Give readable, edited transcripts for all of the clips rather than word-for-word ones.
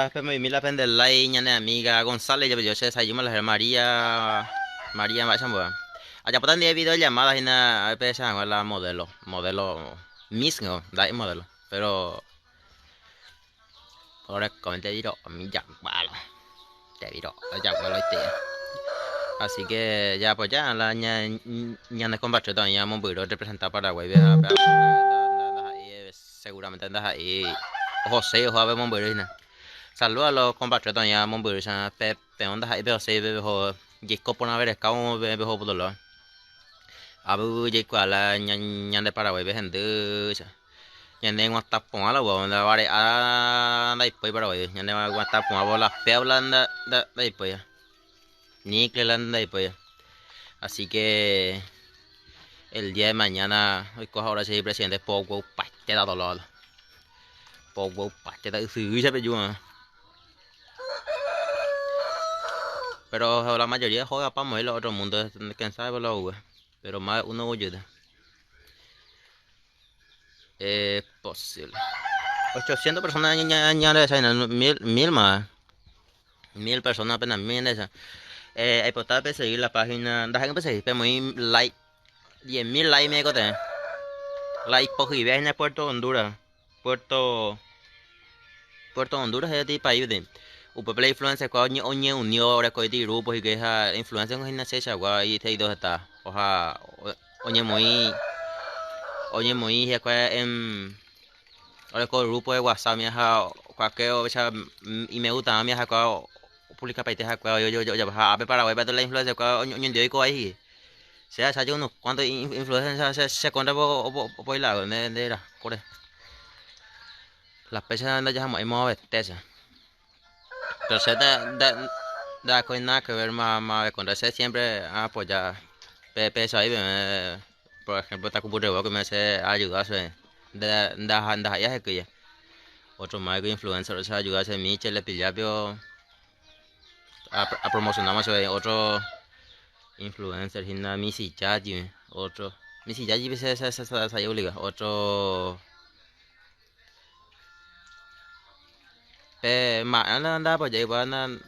Pemoĩmi la pende like ñane amiga González jepe yo che desayuno la María María mba'éicha mbo'a. Ajapóta ndie videollamada hína pehecha hag̃ua la modelo, modelo Miss ngo, ndaha'éi modelo, pero orekómi teviro'omi jaguálo, teviro'o jaguáloite. Así que ya apoya la ñane compatriota oĩva mombyry orepresenta Paraguáipe ha ndaha'éi seguramente ndaha'éi ohoséi oho ave mombyry hína. Saludo a los compatriotas oĩva mombyry che pe peõ ndaha'éi pehoséi peho jaiko porãve rekávo peho otro lado. Ápe jaikuaa la ñande Paraguáipe hendy ñande guata porã la upéva vare'a ndaipói Paraguáipe ñande guata porã la péva la ndaipói nícle la ndaipói. Así que el día de mañana oiko ahora che presidente pogueupaite dolor. Pogueupaite ysyýicha peju. Pero la mayoría juega pa mover otro mundo, quién sabe por la V. Pero más uno huyuda. Es posible. 800 personas ña mil más. 1000 personas apenas 1000 esa. Aipota pe seguir la página, ndaje pe seguir, pe muy like 10.000 like me cote. La hipojive en Puerto Honduras. Puerto Honduras es de país de. Upepe la influencia cuando oñe unió ahora con este grupo y que esa influencia con gimnasia chagua y este dos está. Oja oñe muy en ahora con el grupo de WhatsApp mi hija cualquier o sea y me gusta mi hija cuando publica paite cuando yo yo yo ya ape Paraguay para la influencia cuando oñe dio ahí. Sea yo unos cuantos influencers se contra por la donde era core. Las pesas anda ya hemos besteza. Pero se da da con nada que ver más contra ese siempre apoya peso ahí por ejemplo está con que me hace ayudarse da da ya que ya otro más que influencer o sea ayudarse Michel le pillapio a promocionar más otro influencer hinda Missy Chachi otro Missy Chachi se se se se obliga otro ma anda anda pues ya igual anda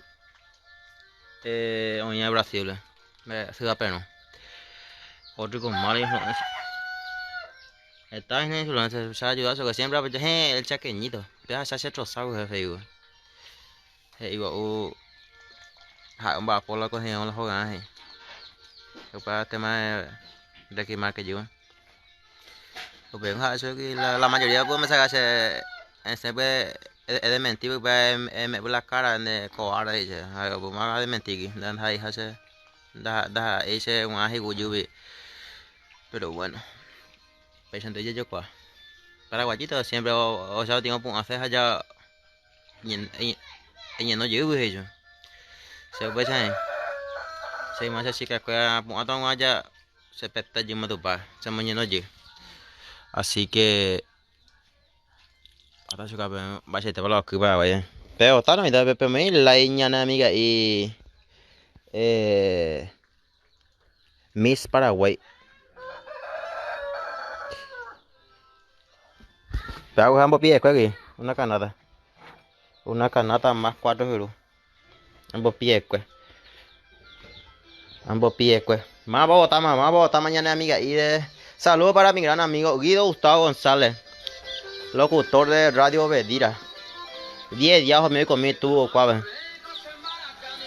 oña Brasil ciudad Perú otro con mala influencia está en influencia se ayuda eso que siempre pues el chaqueñito ya se hace trozado jefe digo digo ja un va por la cogió la jugada para tema de que más que yo pues que la mayoría pues me saca ese pues es de mentir pues me la cara de cobarde dice algo más de mentir da ahí hace da da ese un ajigu pero bueno pensando yo cuá paraguayito siempre o sea tengo punto hacer allá y no llevo ellos se puede saber se más chica que punto allá se peta yo tu se mañana no así que ahora se va a ser lo que va vaya pero está no me pe me la ñana amiga y Miss Paraguay. Te hago ambos pies aquí, una canata. Una canata más 4 euros. Ambos pies, pues. Ambos pies, pues. Más Bogotá, más Bogotá mañana, amiga. Y de saludo para mi gran amigo Guido Gustavo González, locutor de Radio Bedira. 10 días me comí tuvo cuál.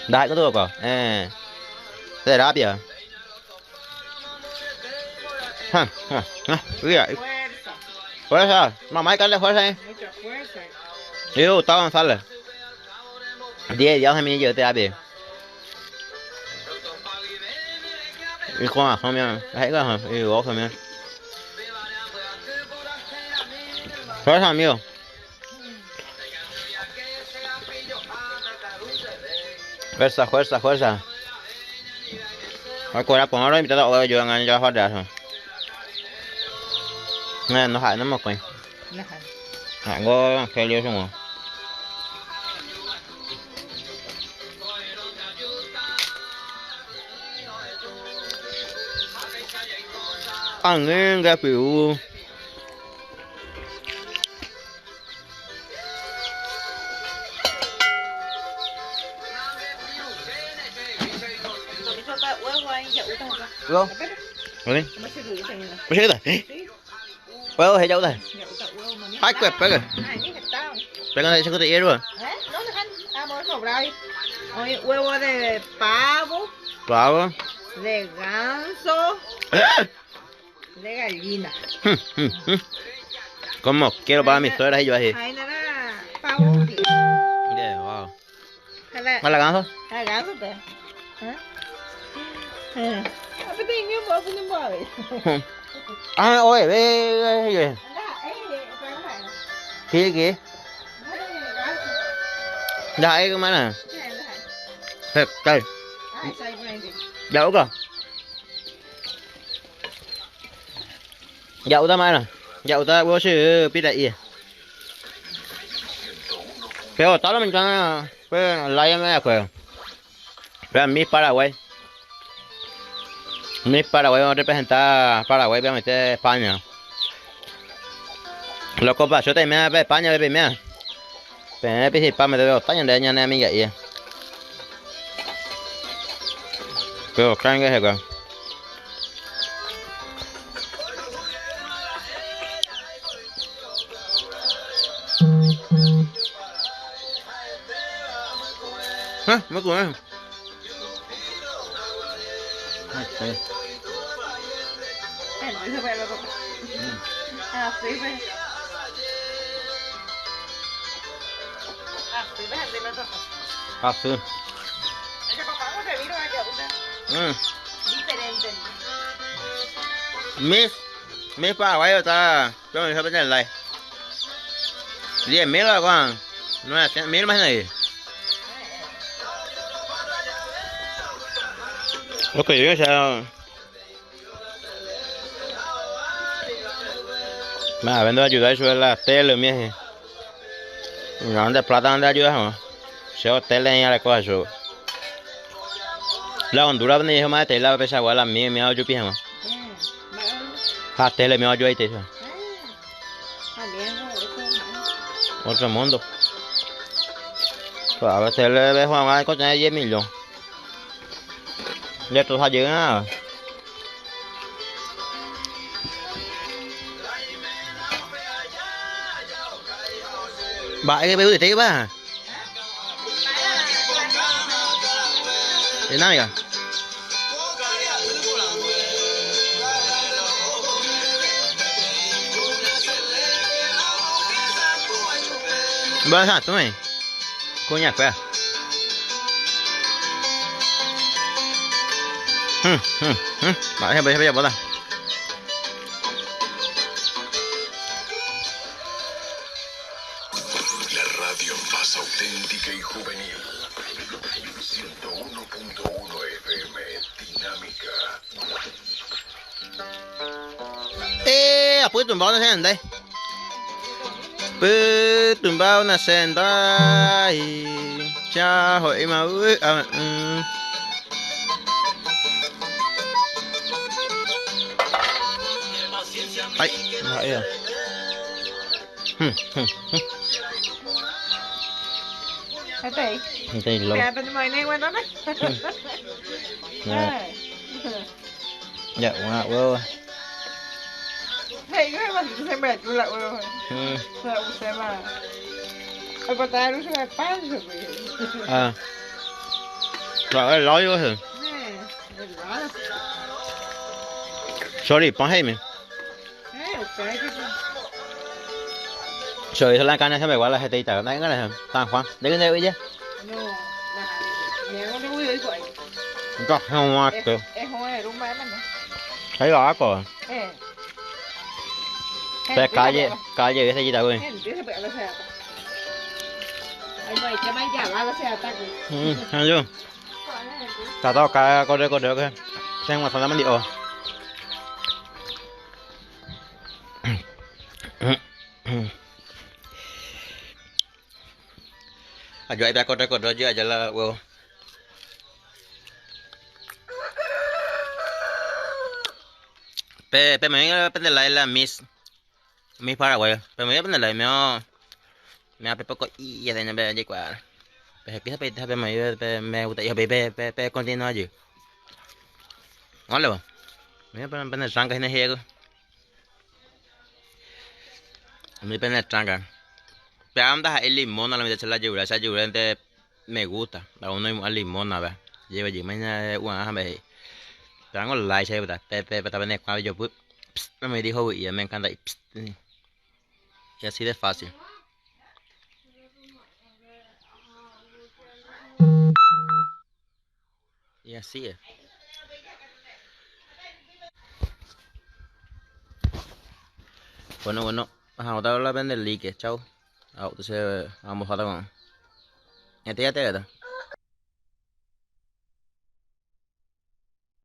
Dai có tuvo Terapia. Fuerza. Fuerza. Mamá, hay que darle fuerza, Mucha fuerza. Guido Gustavo González. 10 días me yo terapia. Y con razón, mira. Y gozo, mira. Fuerza, amigo. Fuerza, fuerza, fuerza. Voy a cobrar por ahora y te lo yo en el ya fuera. Nè, nó hại nó một quay. Hại ngô khe liêu xong rồi. Ăn nghe cái biểu. Huevo. ¿Vale? Huevo, ja'úta. Ay, pues, pega. Pega de chico de hierba. Hoy huevo de pavo. Pavo. De ganso. De gallina. ¿Cómo quiero para mis suegras y yo así? Ahí nada, pavo. Yeah, wow. ¿A la ganso? A la ganso, pe. ¿Eh? Ah, oye, ve, ve, ve. ¿Qué, qué? Ya, ahí, hermana. Đây. Dậu cơ. Dậu ta mai nè. Dậu ta bố sư biết đại gì. Pero todo lo que pues la ya me acuerdo. Pero mi Paraguay. Mi Paraguay va a representar Paraguay, obviamente España. Loco, pa, yo también me España, bebé, mira. Pero me me debe estar de ña amiga y. Pero creen que es acá. Hả? Mất rồi. Así. Miss, Miss Paraguay está, yo me voy a like. 10.000 con, 9.000 más nadie. Ok, yo ya. Me vendo ayudar eso en la tele, mije. ¿Dónde plata dónde ayuda? No? Se tele en la cosa yo. La Honduras me dijo más tela pesa igual a mí, me hago yo pijama. Ah, tele me hago yo ahí te. Otro mundo. Pues a ver tele ve Juan va a tener 10 millones. Ya tú has llegado. Bà cái biểu thì ba. Dinámica. Vas a tú, Coña, espera. Vale, voy a bola. La radio más auténtica y juvenil. 101.1 FM Dinámica. Puede tumbar una senda. Puede tumbar una senda y chao y ma. Ay, vaya. Đây lâu. Dạ, wow. À. Trời ơi, lói quá hả? Sorry, pon ahí, me. Sorry, la cana se me igual la gente y tal. Đấy, cái này tàn khoan. Đấy cái này bây giờ. Có không mà cơ. Thấy rõ rồi. Pe calle, calle, ese quita güey. Ừ, ta tao cái con được cái. Xem mà thằng nó đi. Ayuda a correr, correr, ya la huevo. Pe, pe, me venga a prender la la Miss Miss Paraguay. Pero me voy a prender la me me poco y ya de no me llegar. Pero que pe pe me me gusta yo pe pe pe continúa allí. Hola, Mira, pero pene tranca hína he'ego. Umi pene tranca. Pe anda ha'e limona la mitad che la jura, che jura ente me gusta. La uno oimo'ã limona pe. Jeva jey mañana u'arã ha mba'e. Pe ángo like che pe pe pe ta pene kuã jopy. Me dijo y me encanta y Y así de fácil. Y así es. Bueno, bueno, ajá, otra vez la vende like, chao. Ah, entonces vamos a con. Este ya te.